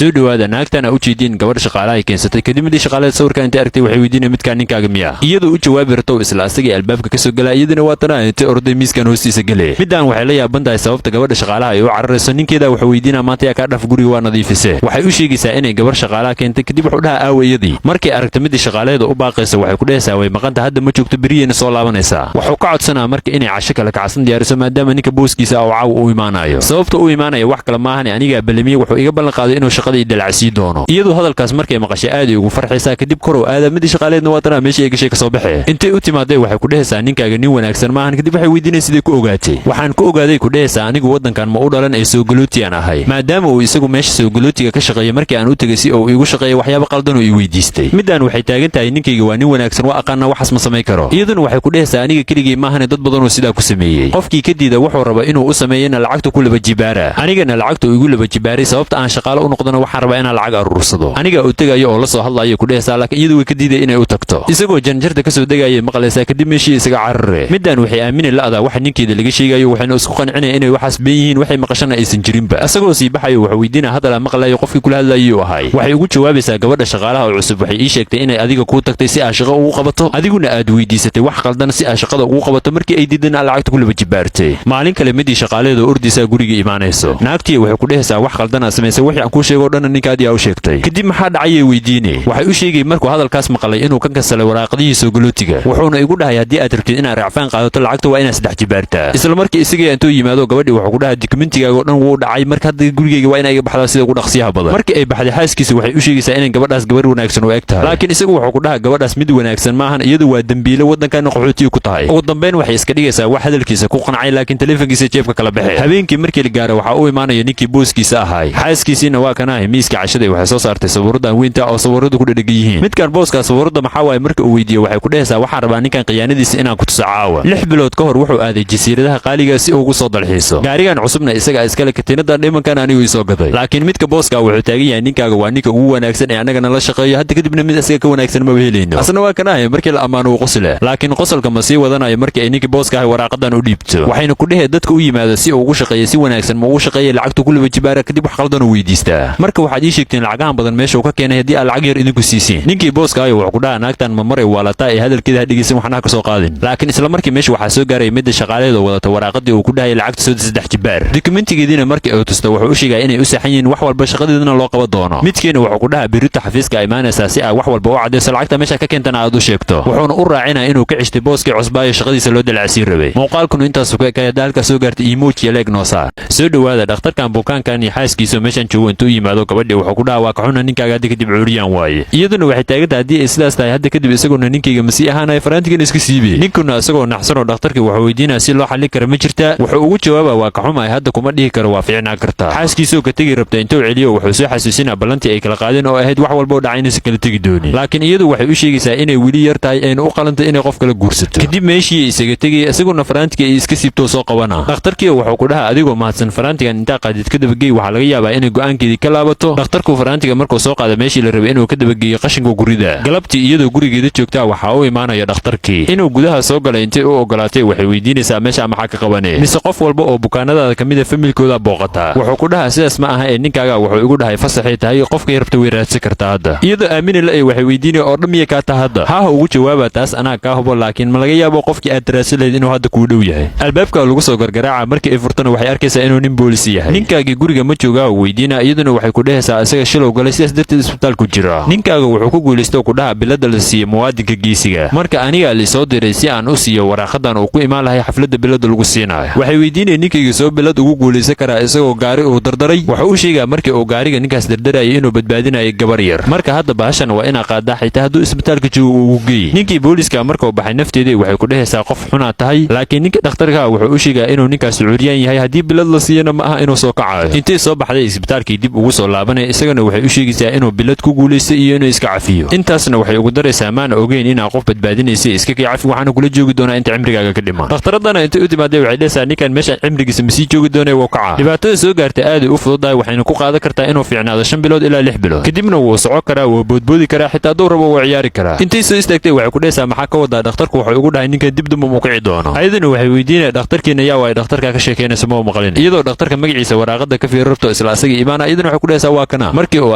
Soo dhawaada. Naagtan aa ujeediin gabadh shaqaalaha ay keensatay. Kadib midii shaqaalaha sawirkan intay aragtay waxay weydiinaya, "Midkaan ninkaaga miya?" Iyadoo u jawaabi rabto, isla asagii albaabka ka soo galaa. Iyaduna waa tanaa, intay orday miiskan hoostiisa gale. Midaan waxay la yaaban tahay sababta gabadha shaqaalaha ay u cararayso. Ninkeeda wuxuu weydiinaa, "Maanta yaa kaa dhaf? Guriga waa nadiifise." Waxay u sheegaysaa inay gabar shaqaalaha keentay. Kadib wuxuu dhahaa, "Aawa iyadii?" Markay aragto midii shaqaalaheeda u baaqaysa, waxay ku dhehaysaa, "Way maqanta, hadda ma joogto, beriyeyna soo laabanaysaa." Wuxuu ka codsanaa marka inay casho kale kacsan diyaariso, maadaama ninka booskiisa oo caaw u imaanayo. Sababta u imaanaya wax kale maahan, anigaa balamiye, wuxuu iga ballan qaaday inuu shaqada i dalacsii doono. Iyadoo hadalkaas markay maqashay aaday ugu farxaysaa. Kadib korow aada. Midii shaqaaleedna waa tanaa, meeshii ay gashay kasoo baxee. Intay u timaaday waxay ku dhehaysaa, "Ninkaaga nin wanaagsan maahan." Kadib waxay weydiinaysa siday ku ogaatay. "Waxaan ku ogaaday," ku dhehaysaa, "anigu waddankan ma u dhalan ee soogalootiyaan ahay. Maadaama uu isagu meesha soogolootiga ka shaqeeya, markii aan u tegay si uu iigu shaqeeya, waxyaabo qaldan oo ii weydiistay." Midaan waxay taagan tahay, "Ninkayga waa nin wanaagsan, waa aqaana, waxaas ma samayn karo." Iyaduna waxay ku dhehaysaa, "Aniga keligii maahane, dad badanoo sidaa ku sameeyey. Qofkii ka diida wuxuu raba inuu u sameeyena lacagta ku laba jibaara. Anigana lacagta uu igu laba jibaaray. Sababta aan shaqaale u noqdona waxaan rabaa inaan lacag aruursado. Aniga u tegayo oo la soo hadlayo," ku dhehaysaa. Laakiin iyadu way ka diiday inay u tagto. Isagoo janjarta kasoo degayay maqlaysaa. Kadib meeshii isaga carare. Midaan waxay aamini la'daa waxa ninkeeda laga sheegayo, waxayna isku qancinaya inay waxaas been yihiin, waxay maqashana aysan jirinba. Isagoo sii baxayo wuxuu weydiinaa, "Hadalaa maqlayo, qofkii kula hadlayay uu ahay?" Waxay ugu jawaabaysaa, "Gabadha shaqaalaha oo cusub waxay ii sheegtay inay adiga kuu tagtay si aad shaqo ugu qabato, adiguna aad weydiisatay wax qaldan si aad shaqada ugu qabato. Markii ay diidan, aad lacagta ku laba jibaartay." Maalin kale midii shaqaalaheeda ordaysaa guriga imaanayso. Naagtii waxay ku dhehaysaa, "Wax qaldan aad samaysay, wixii aan kuu sheego dhanna ninkaadii aa u sheegtay. Kadib maxaa dhacayay?" weydiine. Waxay u sheegay markuu hadalkaas maqlay inuu ka kansalay waraaqadihii soogolootiga, wuxuuna igu dhahay, "Haddii aad rabtid inaad racfaan qaadato, lacagta waa inaad saddex jibaartaa." Isla markii isagii intuu yimaado gabadhii wuxuu ku dhahay, "Dukumentigaaga oo dhan wuu dhacay, marka hadda gurigayga waa inay iga baxdaa sida ugu dhaqsiyaha badan." Markii ay baxday, xaaskiisa waxay u sheegaysaa inay gabadhaas gabar wanaagsan u eg tahay, laakiin isagu wuxuu ku dhahay, "Gabadhaas mid wanaagsan maahan, iyadu waa dembiile, waddankana qaxootiga ku tahay." Ugu dambeyn waxay iska dhigaysaa wax hadalkiisa ku qancay, laakiin taleefankiisa jeebka kala baxee. Habeenkii markii la gaaro waxaa u imaanaya ninkii booskiisa ahaay. Xaaskiisiina waa kanahay. Miiska cashada waxay soo saartay sawiradan weynta oo sawiradu ku dhadhegan yihiin. "Midkan booska sawirada maxaa waaye?" marka uu weydiiyo, waxay ku dhehaysaa, "Waxaan rabaa ninkan khiyaanadiisa inaan ku tuso caawa. 6 bilood ka hor wuxuu aaday jasiiradaha qaaliga si uu ugu soo dalxiiso. Gaarigan cusubna isagaa iskale, katiinadan dhimankan anigu isoo gaday." Laakiin midka booska wuxuu taagan yahay, "Ninkaaga waa ninka ugu wanaagsan ee annagana la shaqeeyo. Hadda kadibna mid isaga ka wanaagsan maba helayno." Asna waa kanahay, markii la ammaano uu qosle, laakiin qosolka ma sii wadanayo markii ay ninkii booska ahay waraaqadan u dhiibto. Waxayna ku dhehee, "Dadka u yimaado si uu ugu shaqeeya si wanaagsan ma ugu shaqeeya, lacagtu ku laba jibaara, kadib wax qaldan uu weydiistaa. Marka waxaad ii sheegteen lacagahan badan meesha uu ka keenay haddii aad lacag yar idinku siisiin." Ninkii booska ayo wuxuu ku dhaha, "Naagtan ma maray waalataa ee hadalkeeda ha dhegeysan, waxna ha ka soo qaadin." Laakiin isla markii meesha waxaa soo gaaraya midda shaqaalaheeda wadata waraaqadii uu ku dhahaya lacagta soo saddex jibaar. Dokumentigeediina markii uu tusto, wuxuu u sheegaya inay u saxan yihiin wax walba, shaqadeedana loo qaban doono. Midkiina wuxuu ku dhaha, "Berrito xafiiska imaanaysaa si aad wax walba u caddayso, lacagta meesha ka keentana aad u sheegto." Wuxuuna u raacinaya inuu ka ceshtay booskii cusbaayo shaqadiisa loo dalacsiin rabay. Muuqaalkunu intaasu ku ekay. Haddaa halkaas soo gaartay, emoji like noo saar. Soo dhowaada. Dhakhtarkan bukaankan iyo xaaskiisa meeshan joogo intuu yimaado gabadhii wuxuu ku dhaha, "Waa ka xuna, ninkaaga hadda kadib cuuriyaan waaye." Iyaduna waxay taagantahay, haddii ay sidaas tahay, hadda kadib isaguna ninkayga masii ahaanaya, faraantigana iska siibe. Ninkuna isagoo naxsanoo dhakhtarkii wuxuu weydiinaya, "Si loo xallin kara ma jirtaa?" Wuxuu ugu jawaaba, "Waa ka xumahay, hadda kuma dhihi karo, waa fiicnaa kartaa." Xaaskiisoo ka tegi rabta intuu celiyo, wuxuu soo xasuusinaa ballantii ay kala qaadeen oo ahayd wax walba oo dhacay inaysan kala tegi doonin. Laakiin iyadu waxay u sheegaysaa inay weli yar tahay, ayna u qalantay inay qof kala guursato. Kadib meeshii isaga tegaya, isaguna faraantiga ay iska siibtoo soo qabana. Dhakhtarkii wuxuu ku dhaha, "Adigoo mahadsan, faraantigan intaa qaadid ka dabageey, waxaa laga yaabaa inay go'aankeedii ka laabato." Dhakhtarku faraantiga markuu soo qaada, meeshii la rabay inuu ka dabageeyo qashinka gurida. Galabtii iyadoo gurigeeda joogtaa waxaa u imaanaya dhakhtarkii. Inuu gudaha soo galay intay u ogolaatay waxay weydiinaysaa, "Meesha maxaa ka qabane? Mise qof walba oo bukaanadaada ka mida familkooda booqataa?" Wuxuu ku dhahaa, "Sidaas ma aha ee ninkaaga wuxuu igu dhahay fasaxay tahay, qofkay rabta way raadsan kartaa hadda." Iyadoo aamini la ay waxay weydiinaya, "Oo dhammiya kaa taha hadda?" "Haaha," ugu jawaaba, "taas anaa kaa hubo, laakiin ma laga yaabo qofkii aad daraasa lahayd inuu hadda kuu dhow yahay?" Albaabka lagu soo gargaraaca. Markii ay furtana waxay arkaysaa inuu nin boolis yahay. "Ninkaagii guriga ma joogaa?" weydiina. Iyaduna waxay ku dhehaysaa, "Isaga shilow galay, sidaas darteed isbitaalku jira. Ninkaaga wuxuu ku guulaysto," ku dhaha, "bilada la siiyo muwaadinka geesiga. Marka anigaa laisoo diray si aan u siiyo waraaqadan uu ku imaan lahay xafladda bilada lagu siinayo." Waxay weydiinaya, "Ninkayga soo bilad ugu guulaysan karaa isagoo gaari uu dardaray?" Wuxuu u sheegaa markii uu gaariga ninkaas dardarayay inuu badbaadinayay gabar yar. "Marka hadda bahashan waa inaa qaadaa, xitaa hadduu isbitaalka joogo uu ugu geey." Ninkii booliska markuu baxay nafteedii waxay ku dhehaysaa, "Qof xunaa tahay." Laakiin ninka dhakhtarka wuxuu u sheegaa inuu ninkaas curyaan yahay, haddii bilad la siiyana ma aha inuu soo kacayo. Intay soo baxday isbitaalkii dib ugu soo laabanaya, isagana waxay u sheegaysaa inuu bilad ku guulaystay iyo inuu iska cafiyo. Intaasna waxay ugu daraysaa, "Maana ogeyn inaa qof badbaadinaysa, iska kii cafi, waxaana kula joogi doonaa inta cimrigaaga ka dhiman." Dhakhtaradana intay u timaadee waxay dhehaysaa, "Ninkan meesha cimrigiisa masii joogi doonaya, wuu kacaa. Dhibaatada soo gaartay aaday u fududahay, waxayna ku qaadan kartaa inuu fiicnaado 5 bilood ilaa 6 bilood. Kadibna wuu soco karaa, wuu boodboodi karaa, xitaa hadduu rabo wuu ciyaari karaa." Intay soo istaagtay waxay ku dhehaysaa, "Maxaa ka wadaa? Dhakhtarku wuxuu igu dhahay ninkan dib damba muu kici doono." Ayaduna waxay weydiinaya, "Dhakhtarkiina yaa waay? Dhakhtarkaa ka sheekeynaysa ma maqlin." Iyadoo dhakhtarka magaciisa waraaqada ka fiiri rabto, isla asaga imaana. Iyaduna waxay ku dhehaysaa waa kana. Markii uu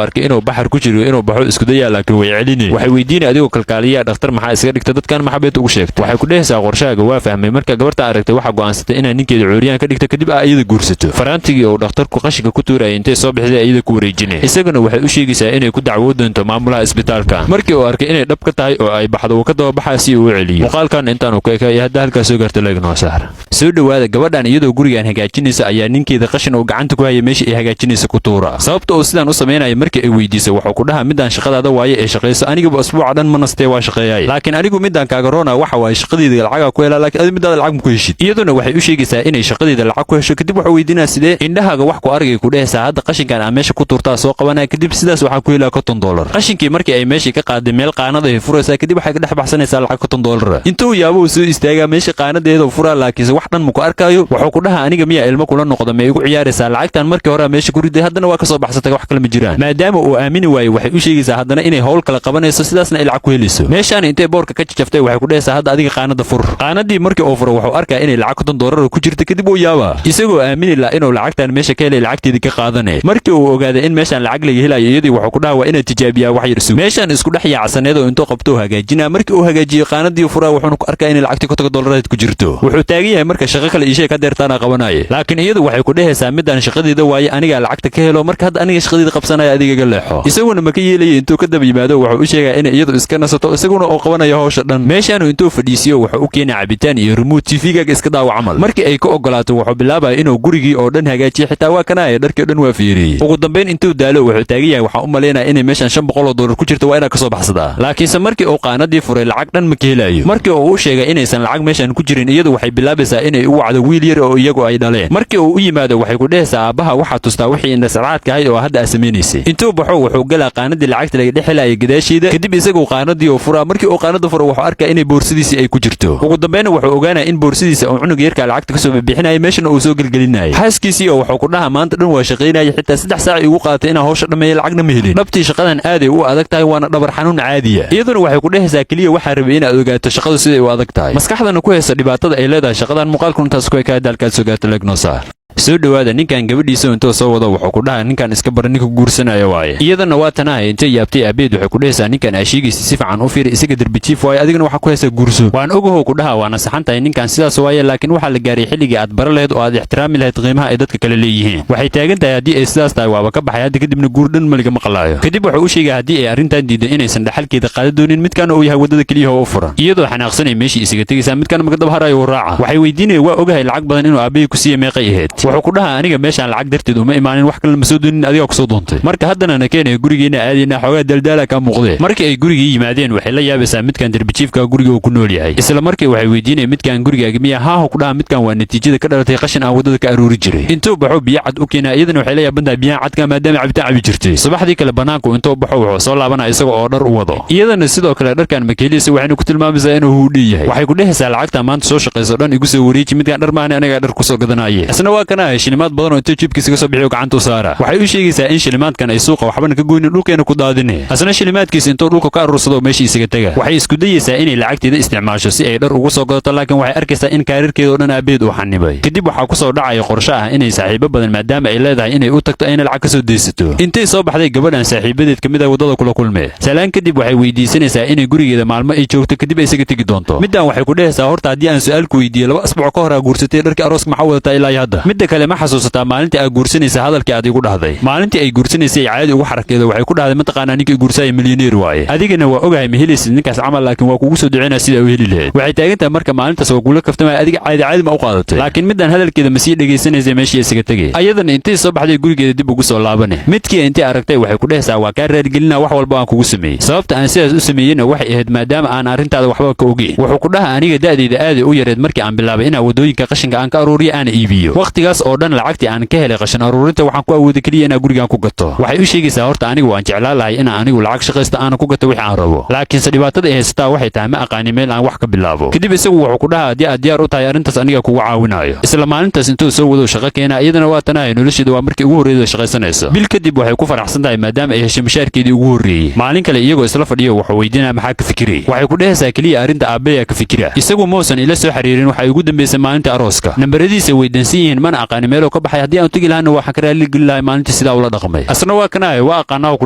arkay inuu baxar ku jiro inuu baxo isku dayaa, laakiin way celinay. Waxay weydiinay, adigoo kalkaaliyaa dhakhtar maxaa iskaga dhigta? Dadkan maxaa beed ugu sheegtay? Waxay ku dhehaysaa qorshahaaga waa fahmay. Marka gabarta aragtay waxaa go'aansatay inaa ninkeeda cuuriyaan ka dhigto, kadib aa iyada guursato. Faraantigii uu dhakhtarku qashinka ku tuurayay intay soo bixday iyada ku wareejinay. Isaguna waxay u sheegaysaa inay ku dacwoo doonto maamulaha isbitaalka. Markii uu arkay inay dhab ka tahay oo ay baxdo, uu ka daba baxaa si uu u celiyo. Muuqaalkan intaanu ku ekay. Hadda halkaas soo gaarta, like noo saar. Soo dhowaada. Gabadhan iyadoo gurigan hagaajinaysa ayaa ninkeeda qashin uu gacanta ku haya meesha ay hagaajinaysa ku tuura. Sababta uu sidaan u samaynayo markii ay weydiisay, wuxuu ku dhahaa, midaan shaqadaada waaye ee shaqayso, anigaba asbuuca dhan ma nastee, waa shaqeeyaay, laakiin anigu midaan kaaga roona waxa waaye shaqadeeda lacagaa ku helaa, laakiin adi midaada lacag ma ku heshid. Iyaduna waxay u sheegaysaa inay shaqadeeda lacag ku hesho. Kadib wuxuu weydiinaa sidee. Indhahaaga wax ku argay, ku dhehaysaa. Hadda qashinkan aa meesha ku tuurtaa soo qabanaya, kadib sidaas waxaa ku helaa $50. Qashinkii markii ay meeshii ka qaaday, meel qaanada ay furaysaa, kadib waxay ka dhex baxsanaysaa lacag $50. Intuu yaabo uu soo istaagaa meesha qaanadeeda furaa, laakiinse wax dhan ma ku arkaayo. Wuxuu ku dhahaa, aniga miyaa ilmo kula noqda? Ma igu ciyaaraysaa? Lacagtan markii hore meesha ku riday, haddana waa ka soo baxsatay, wax kale ma jiraan. Maadaama uu aamini waayo, waxay u sheegaysaa haddana inay howl kale qabanayso, sidaasna ay lacag ku helayso. Meeshaan intay boorka ka jajaftay waxay ku dhehaysaa, hadda adiga qaanada fur. Qaanadii markii uu furo, wuxuu arkaa inay lacag $50 ku jirta. Kadib uu yaabaa, isagoo aamini la inuu lacagtan meesha ka helay lacagteedii ka qaadanay. Markii uu ogaaday in meeshaan lacag laga helayo, iyadii wuxuu ku dhaha, waa inaad tijaabiyaa wax yar sug. Meeshaan isku dhex yaacsaneed oo intuu qabto hagaajinaa. Markii uu hagaajiyo, qaanadii furaa, wuxuuna ku arkaa inay lacagtii $50 ku jirto. Wuxuu taagan yahay marka, shaqo kale ii sheeg, hadeertaana qabanaaye. Laakiin iyadu waxay ku dhehaysaa, midaan shaqadeeda waaye, anigaa lacagta ka helo, marka hadda aniga shaqadeeda qabsanaya, adigaga leexo. Isaguna ma ka yeelaya. Intuu ka daba yimaado wuxuu u sheegaa inay iyadu iska nasato, isaguna uu qabanayo hawsha dhan. Meeshaanu intuu fadhiisiyo wuxuu u keenay cabitaan iyo remote TV-gaaga iska daawo camal. Markii ay ka ogolaato, wuxuu bilaabaya inuu gurigii oo dhan hagaajiyo, xitaa waa kanaya dharkii o dhan waa fiiriyey. Ugu dambayn intuu daalo wuxuu taagan yahay, waxaan u malaynaya inay meeshan $500 ku jirto, waa inaa kasoo baxsadaa. Laakiinse markii uu qaanadii furay, lacag dhan ma ka helayo. Markii uu u sheegay inaysan lacag meeshan ku jirin, iyadu waxay bilaabaysaa inay u wacdo wiil yar oo iyagu ay dhaleen. Markii uu u yimaado, waxay ku dhehaysaa, aabbaha waxaa tustaa wixii indhasarcaadka ahayd oo hadda aa samaynaysay. Intuu baxo wuxuu galaa qaanadii lacagta laga dhex helaya gadaasheeda. Kadib isagu qaanadii uu furaa. Markii uu qaanada furo, wuxuu arkaa inay boorsidiisii ay ku jirto. Ugu dambayna wuxuu ogaanaya in boorsidiisa uu cunug yarkaa lacagta kasoo bixinaya, meeshana uu soo gelgelinayay. Xaaskiisii oo wuxuu ku dhaha, maanta dhan waa shaqaynaya, xitaa 3 saac igu qaadatay inaan hawsha dhammeeya, lacagna ma helin. Dhabtii shaqadan aaday u adag tahay, waana dhabar xanuun caadiya. Iyaduna waxay ku dhehaysaa, keliya waxaa rabay inaad ogaato shaqadu siday u adag tahay, maskaxdana ku haysa dhibaatada ay leedahay shaqadan. Muuqaalku intaas ku ekaada. Halkaad soo gaarta, like noo saar. Soo dhowaada. Ninkan gabadhiisa intuu soo wado wuxuu ku dhahaa, ninkan iska bara, ninka guursanaya waaye. Iyadana waa tanahay intay yaabtay aabeed waxay ku dhehaysaa, ninkan aa sheegaysa si fiican u fiiri, isaga derbijiif waaye, adigana waxaa ku haysaa guurso. Waan ogahow, ku dhaha, waana saxan tahay, ninkan sidaas waaye, laakiin waxaa la gaaray xilligii aad bara lahayd oo aad ixtiraami lahayd qiimaha ay dadka kale leeyihiin. Waxay taagan tahay, haddii ay sidaas tahay waaba ka baxay, hadda kadibna guur dhan maliga maqlaayo. Kadib wuxuu u sheegay haddii ay arrintan diiday inaysan dhaxalkeeda qaadan doonin, midkaana uu yahay waddada keliyaha oo u furan. Iyadoo xanaaqsanay meeshii isaga tegaysaa, midkaana makadab harayo uu raaca. Waxay weydiinaya, waa ogahay lacag badan inuu aabahii ku siiyey, meeqay ahayd? Wuxuu ku dhahaa, aniga meeshaan lacag darteed uma imaanin, wax kalena ma soo doonin, adigaa kusoo doontay. Marka haddana na keenaya gurigeena aadayna, xoogaa daldaala kaa muuqdee. Markii ay gurigii yimaadeen, waxay la yaabaysaa midkan derbijiifka guriga uu ku nool yahay. Isla markii waxay weydiinaya, midkan gurigaaga miya? Haahu, ku dhaha, midkan waa natiijada ka dhalatay qashin aan waddada ka aruuri jiray. Intuu baxo biyo cad u keenaa. Iyadana waxay la yaabantahay biyaha cadka, maadaama cabitaan cabi jirtay. Subaxdii kale bannaanku intuu baxo wuxuu soo laabanaya isaga oo dhar u wado. Iyadana sidoo kale dharkan makeeliyasa, waxayna ku tilmaamaysaa inuu huudhi yahay. Waxay ku dhehaysaa, lacagta maanta soo shaqayso dhan igu soo wareeji, midkan dhar maahane, anigaa dhar kusoo gadanaaye. Isna waa kana shilimaad badan oo intuu jibkiisa ka soo bixiyo gacanta u saara. Waxay u sheegaysaa in shilimaadkan ay suuqa waxbana ka goynin, dhulkeena ku daadine. Asna shilimaadkiisa intuu dhulka ka aruursado meeshii isaga tega. Waxay isku dayaysaa inay lacagteeda isticmaasho si ay dhar ugu soo gadato, laakiin waxay arkaysaa in kaarirkeeda oo dhan aabeed uu xanibay. Kadib waxaa ku soo dhacaya qorshe ah inay saaxiibo badan maadaama ay leedahay inay u tagto ayna lacag ka soo deysato. Intay soo baxday, gabadhan saaxiibadeed ka mid ah waddada kula kulmee. Salaan kadib waxay weydiisanaysaa inay gurigeeda maalmo ay joogto, kadib ay isaga tegi doonto. Middan waxay ku dhehaysaa, horta haddii aan su'aal ku weydiiyo, 2 asbuuc ka hor aa guursatay, dharkii arooska maxaa wadataa ilaa iyo hadda? Midda kale, ma xasuusataa maalintii aa guursanaysa hadalkii aad igu dhahday? Maalintii ay guursanaysay caadi ugu xarakeedo waxay ku dhahday, mataqaanaa ninka i guursaya milyaneer waaye, adigana waa ogahay ma helaysid ninkaas camal, laakiin waa kugu soo duceynaa sida u heli lahayd. Waxay taagan tahay, marka maalintaas waa kula kaftamaya, adiga caadi caadi ma u qaadatay? Laakiin middan hadalkeeda ma sii dhegaysanaysa, meeshii isaga tegay. Ayadana intay soo baxday gurigeeda dib ugu soo laabane. Midkii intay aragtay waxay ku dhehaysaa, waa kaa raaligelina wax walba aan kugu sameeyey. Sababta aan sidaas u sameeyeyna waxay ahayd maadaama aan arrintaada waxba ka ogeyn. Wuxuu ku dhaha, aniga da'deyda aaday u yareed markii aan bilaabay inaan waddooyinka qashinka aan ka aruuriyo aana iibiyo. Wakhtigaas oo dhan lacagtii aan ka helay qashin aruurinta waxaan ku awooday keliya inaan gurigaan ku gato. Waxay u sheegaysaa, horta anigu waan jeclaan lahay inaan anigu lacag shaqaysto aana ku gato wixii aan rabo, laakiinse dhibaatada ay haysataa waxay tahay ma aqaani meel aan wax ka bilaabo. Kadib isagu wuxuu ku dhaha, haddii aad diyaar u tahay arrintaas aniga kugu caawinayo. Isla maalintaas intuu soo wado shaqo keena. Iyadana waa tanahay nolosheeda waa markii ugu horreeyay shaqaysanayso. Bil kadib waxay ku faraxsan tahay maadaama ay heshay mushaarkeedii ugu horreeyey. Maalin kale iyagoo isla fadhiyo wuxuu weydiinaya, maxaa ka fikirayay? Waxay ku dhehaysaa, keliya arrinta aabbayaa ka fikira, isagu muusan ila soo xiriirin, waxay ugu dambaysay maalinta arooska. Nambaradiisa weydansan yihiin, mana Aqaani meeluu ka baxay. Haddii aan tegi lahaana, waxaan ka raali geli lahay maalintii sidaa ula dhaqmay. Asna waa kanaaye, waa aqaanaa oo ku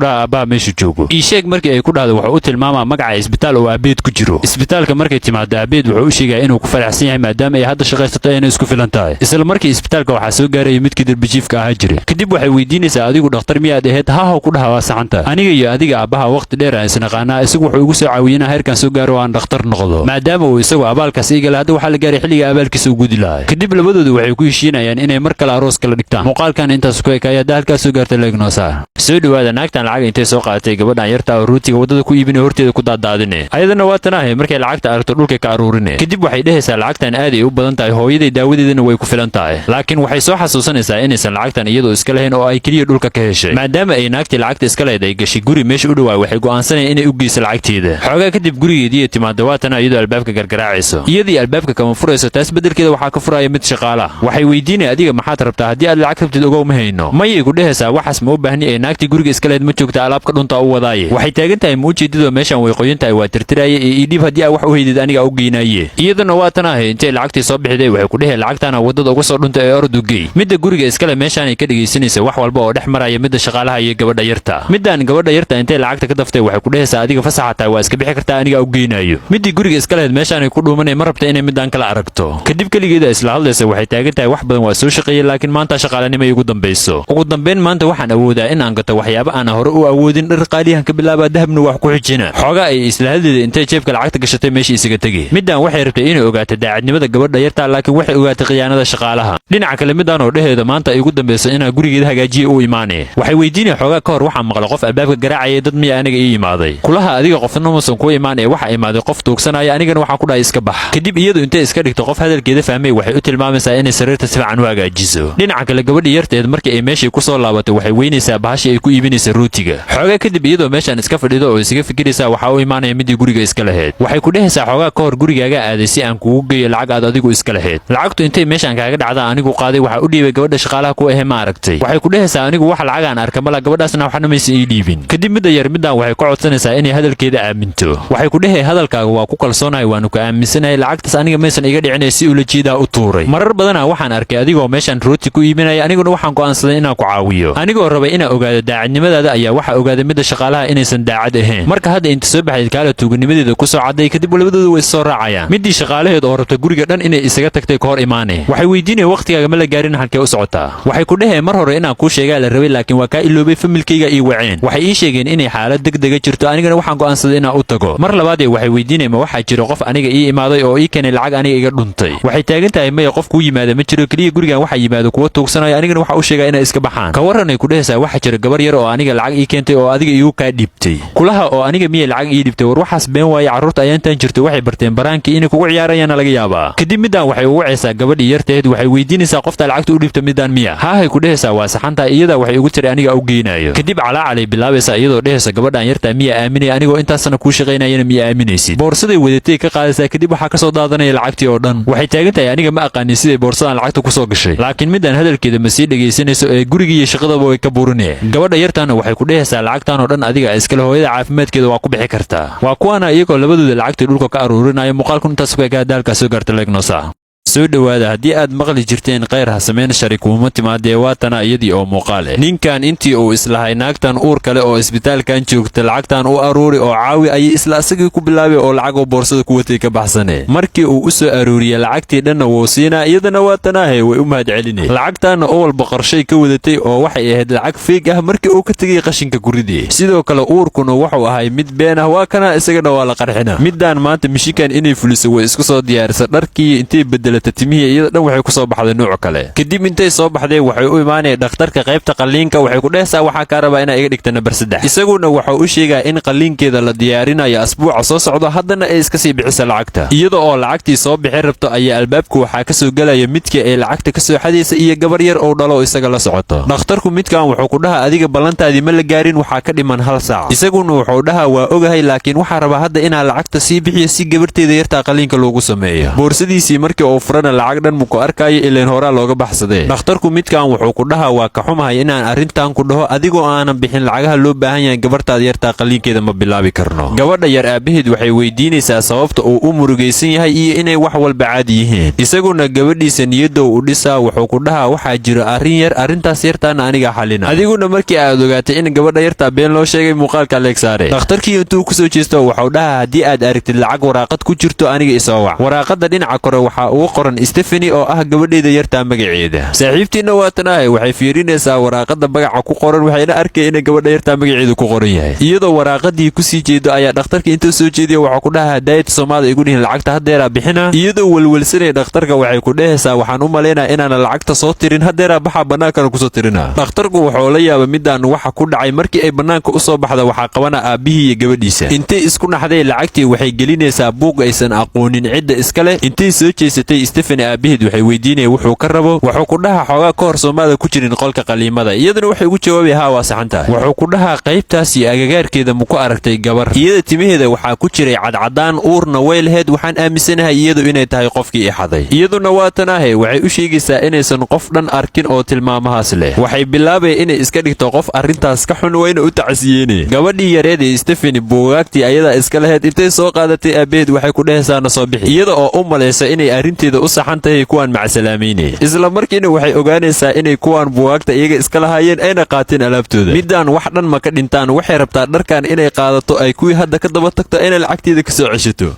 dhaha aabbaha meesha joogo ii sheeg. Markii ay ku dhahdo, wuxuu u tilmaamaa magaca isbitaal oo aabeed ku jiro. Isbitaalka markay timaado, aabeed wuxuu u sheegaya inuu ku faraxsan yahay maadaama ay hadda shaqaysato ayna isku filan tahay. Isla markii isbitaalka waxaa soo gaaraya midkii darbijiifka ahaa jiray. Kadib waxay weydiinaysaa, "Adigu dhakhtar miyaad ahayd?" "Hahaw," ku dhaha, "waa saxanta. Aniga iyo adiga aabbaha waqti dheer aan isnaqaanaa. Isagu wuxuu igu soo caawiyey inaan heerkan soo gaaro oo aan dhakhtar noqdo. Maadaama uu isagu abaalkaas igala, hadda waxaa la gaaray xilliga abaalkiisa u gudi lahay." Kadib labadoodu waxay ku heshiinayaan inay mar kale aroos kala dhigtaan. Muuqaalkan intaas ku ekaaya. Hadda halkaas soo gaarta, leegnoosa soo dhawaada. Naagtan lacag intay soo qaadatay, gabadhan yarta oo rootiga waddada ku iibinay horteeda ku daadaadine. Ayadana waa tanahay, markay lacagta aragto dhulkay ka aruurine. Kadib waxay dhehaysaa, "Lacagtan aad ay u badan tahay, hooyaday daawadeedana way ku filan tahay." Laakiin waxay soo xasuusanaysaa inaysan lacagtan iyadoo iska lahayn oo ay keliya dhulka ka heshay. Maadaama ay naagtii lacagta iska lahayd ay gashay guri meesha u dhowaa, waxay go'aansanayaan inay u geyso lacagteeda. Xoogaa kadib gurigeedii timaada. Waatana iyadoo albaabka gargaraacayso. Iyadii albaabka kama furayso, taas beddelkeeda waxaa ka furaya mid shaqaala. Waxay weydiinaya, "Adiga maxaad rabtaa? Haddii aad lacag rabtid, ogow ma hayno." "Mayay," ku dhehaysaa, "waxaas ma u baahni ee naagtii guriga iska lahayd ma joogta? Alaabka dhunta u wadaaye." Waxay taagan tahay, "Ma ujeedidoo meeshan way qoyan tahay, waa tirtiraaye ee iidhiib. Haddii aa wax u haydid, aniga u geynaaye." Iyaduna waa tan ahay, intay lacagtii soo bixiday, waxay ku dhehe, "Lacagtaana waddada uga soo dhuntay ee ordu gey." Midda guriga iskale meeshaanay ka dhegaysanaysa wax walba oo dhex maraya midda shaqaalaha iyo gabadha yarta. Midaan gabadha yarta intay lacagta ka daftay, waxay ku dhehaysaa, "Adiga fasaxa tahay, waa iska bixi kartaa, aniga u geynaayo." Middii guriga iska lahayd meeshaanay ku dhuumanay, ma rabta inay midaan kala aragto. Kadib keligeeda isla hadlaysa. Waxay taagan tahay, "Wax badan waa soo shaqeeyey, laakiin maanta shaqaalanimo igu dambayso. Ugu dambayn maanta waxaan awoodaa in aan gato waxyaabo aan hore u awoodin. Dhar qaaliyahan ka bilaabaa, dahabna wax ku xijina." Xoogaa ay isla hadleeda, intay jeebka lacagta gashatay, meesha isaga tegey. Midaan waxay rabtay inay ogaato daacadnimada gabadha yarta, laakiin waxay ogaatay khiyaanada shaqaalaha. Dhinaca kale, midaan oo dheheeda maanta ay ugu dambayso inaa gurigeeda hagaajiya u imaanee, waxay weydiinaya, "Xoogaa ka hor waxaa maqlay qof albaabka garaacaya, dad miya aniga ii yimaaday?" Kulaha, "Adiga qofna musan kuu imaan ee waxaa imaaday qof tuugsanaya, anigana waxaan ku dhahay iska bax." Kadib iyadu intay iska dhigto qof hadalkeeda fahmay, waxay u tilmaamaysaa inay sariirta si fiican u hagaajiso. Dhinaca kale, gabadhii yarteed markii ay meeshii ku soo laabatay, waxay weynaysaa bahashii ay ku iibinaysa rootiga. Xoogaa kadib, iyadoo meeshaan iska fadhido oo isaga fikiraysaa, waxaa u imaanaya midii guriga iska lahayd. Waxay ku dhehaysaa, "Xoogaa ka hor gurigaaga aaday si aan kugu geeyo lacag aad adigu iska lahayd. Lacagtu intay meeshaan kaaga dhacda anigu qaaday, waxaa u dhiibay gabadha shaqaalaha ku ahe, ma aragtay?" Waxay ku dhehaysaa, "Anigu wax lacagaan arka mala, gabadhaasna waxna maysan ii dhiibin." Kadib midda yar midaan waxay ku codsanaysaa inay hadalkeeda aaminto. Waxay ku dhehay, "Hadalkaaga waa ku kalsoonahay, waanu ka aaminsanahay. Lacagtaas aniga maysan iga dhicinay, si ula jeedaa u tuuray. Marar badanaa waxaan arkay adigoo meeshaan rooti ku iibinaya, aniguna waxaan go'aansaday inaan ku caawiyo. Anigoo rabay inaan ogaado daacadnimadaada ayaa waxaa ogaaday midda shaqaalaha inaysan daacad ahayn. Marka hadda inta soo baxayd kaala tuuganimadeeda ku soo cadday." Kadib labadooda way soo raacayaan. Middii shaqaalaheed oo rabta guriga dhan inay isaga tagtay ka hor imaane. Waxay weydiinaya, "Waqtigaaga ma la gaarin, halkee u socotaa?" Waxay ku dheheen, "Mar hore inaan kuu sheegaa la rabay, laakiin waa kaa iloobay. Familkayga ii waceen, waxay ii sheegeen inay xaalad degdega jirto, anigana waxaan go'aansaday inaan u tago." Mar labaadee waxay weydiinaya, "Ma waxaa jira qof aniga ii imaaday oo ii keenay lacag aniga iga dhuntay?" Waxay taagan tahay, "Maya, qof kuu yimaada ma jiro. Keliya gurigan waxaa yimaado kuwa tuugsanaya, anigana waxa u sheegaa inay iska baxaan." "Ka warranay," ku dhehaysaa, "waxaa jira gabar yar oo aniga lacag ii keentay oo adiga iigu kaa dhiibtay." Kulaha, "Oo aniga miyay lacag ii dhibtay? War waxaas been waaye. Carruurta ayaantan jirto waxay barteen baraankii, inay kugu ciyaarayaana laga yaabaa." Kadib midaan waxay ugu wacaysaa gabadhii yarteed. Waxay weydiinaysaa, "Qoftaa lacagta u dhibta midaan miya?" "Haahay," ku dhehaysaa, "waa saxantahay. Iyadaa waxay ugu tiri aniga u geynayo." Kadib calaacalay bilaabaysaa, iyadoo dhehaysa, "Gabadhan yartaa miya aaminaya? Anigoo intaasna kuu shaqaynayana miya aaminaysid?" Boorsaday wadatay ka qaadaysaa. Kadib waxaa kasoo daadanaya lacagtii oo dhan. Waxay taagan tahay, "Aniga ma aqaanin siday boorsadan lacagta kusoo gashay." Laakiin midaan hadalkeeda ma sii dhegaysanayso ee gurigii iyo shaqadaba way ka burinee. Gabadha yartaana waxay ku dhehaysaa, "Lacagtan oo dhan adiga iskale, hooyada caafimaadkeeda waa ku bixi kartaa." Waa kuwaana iyagoo labadooda lacagtii dhulka ka aruurinaya. Muuqaalku intaas ku ekaa. Daalkaa soo gaarta, leegnosa soo dhowaada. Haddii aad maqli jirteen khayr ha samayn shari kuuma timaadee, waatana iyadii oo muuqaal eh. Ninkan intii uu islahay naagtan uur kale oo isbitaalkan joogta lacagtan u aruuri oo caawi, ayay isla asagii ku bilaabay oo lacag oo boorsada ku watay ka baxsane. Markii uu u soo aruuriyey lacagtii dhanna wuu siinaa, iyadana waatanaahe way u mahad celine. Lacagtaanna oo walba qorshay ka wadatay oo waxay ahayd lacag fake ah markii uu ka tegay qashinka guridii. Sidoo kale uurkuna wuxuu ahay mid been ah. Waa kana isagana waa la qarxina. Midaan maanta mishikan inay fuliso way isku soo diyaarisa. Dharkii intay bedelata, timihii, iyada dhan waxay ku soo baxday nuuc kale. Kadib intay soo baxday, waxay u imaanaya dhakhtarka qaybta qalliinka. Waxay ku dhehaysaa, "Waxaa kaa rabaa inaa iga dhigta nambar 3." Isaguna wuxuu u sheegaa in qalliinkeeda la diyaarinayo asbuuca soo socdo, haddana ay iska sii bixisa lacagta. Iyada oo lacagtii soo bixi rabto ayaa albaabku waxaa ka soo gelaya midkii ay lacagta ka soo xadaysa iyo gabar yar oo dhalo isaga la socoto. Dhakhtarku midkan wuxuu ku dhaha, "Adiga ballantaadii ma la gaarin, waxaa ka dhiman hal saac." Isaguna wuxuu dhaha, "Waa ogahay, laakiin waxaa rabaa hadda inaa lacagta sii bixiyo si gabarteeda yartaa qalliinka loogu sameeyo." Boorsadiisii markii uu furana lacag dhan muku arkaayo, ileen horaa looga baxsadee. Dhakhtarku midkan wuxuu ku dhahaa: "Waa ka xumahay inaan arrintan ku dhaho, adigoo aanan bixin lacagaha loo baahan yahay gabartaada yartaa qalliinkeeda ma bilaabi karno." Gabadha yar aabbaheed waxay weydiinaysaa sababta uu u murugaysan yahay iyo inay wax walba caadi yihiin. Isaguna gabadhiisa niyadow u dhisaa. Wuxuu ku dhahaa: "Waxaa jiro arrin yar, arrintaas yartaana anigaa xalina." Adiguna markii aad ogaatay in gabadha yartaa been loo sheegay, muuqaalka like saare. Dhakhtarkii intuu kusoo jeesto waxau dhahaa: "Haddii aad aragtid lacag waraaqad ku jirto, aniga isoo wac." Waraaqada dhinaca kore waxaa ugu qoran Stefani, oo ah gabadheeda yartaa magaceeda. Saaxiibtiinna waatanahay, waxay fiirinaysaa waraaqada magaca ku qoran, waxayna arkay inay gabadha yartaa magaceeda ku qoran yahay. Iyadoo waraaqadii kusii jeedo ayaa dhakhtarka intuu soo jeediya waxaa ku dhahaa: "Daayad Soomaada igu dhihin, lacagta haddeeraa bixina." Iyadoo welwelsanaya dhakhtarka waxay ku dhehaysaa: "Waxaan u malaynaa inaana lacagta soo tirin, haddeeraa baxaa bannaankana kusoo tirina." Dhakhtarku wuxuu la yaaba midaan waxa ku dhacay. Markii ay bannaanka u soo baxda, waxaa qabana aabbihii iyo gabadhiisa. Intay isku naxday lacagtii waxay gelinaysaa buug aysan aqoonin cidda iskale. Intay soo jeesatay Stefani aabbaheed waxay weydiinaya wuxuu ka rabo. Wuxuu ku dhahaa: "Xoogaa ka hor Soomaada ku jirin qolka qaliimada?" Iyaduna waxay ugu jawaabay: "Haa, waa saxan tahay." Wuxuu ku dhahaa: "Qaybtaas iyo agagaarkeeda muku aragtay gabar? Iyada timaheeda waxaa ku jiray cadcadaan, uurna way laheyd. Waxaan aaminsanahay iyadu inay tahay qofkii i xaday." Iyaduna waa tanaahe, waxay u sheegaysaa inaysan qof dhan arkin oo tilmaamahaas leh. Waxay bilaabaya inay iska dhigto qof arrintaas ka xun, wayna u tacsiyeene. Gabadhii yareed ee Stefani buugaagtii ayadaa iska lahayd intay soo qaadatay aabbaheed waxay ku dhehaysaa: "Na soo bixi." Iyada oo u malaysa inay arrinteeda u saxan tahay kuwaan macsalaamayne. Isla markiina waxay ogaanaysaa inay kuwaan buugaagta iyaga iska lahaayeen, ayna qaateen alaabtooda. Middaan wax dhan ma ka dhintaan. Waxay rabtaa dharkan inay qaadato, ay kuwii hadda ka daba tagto, inay lacagteeda ka soo ceshato.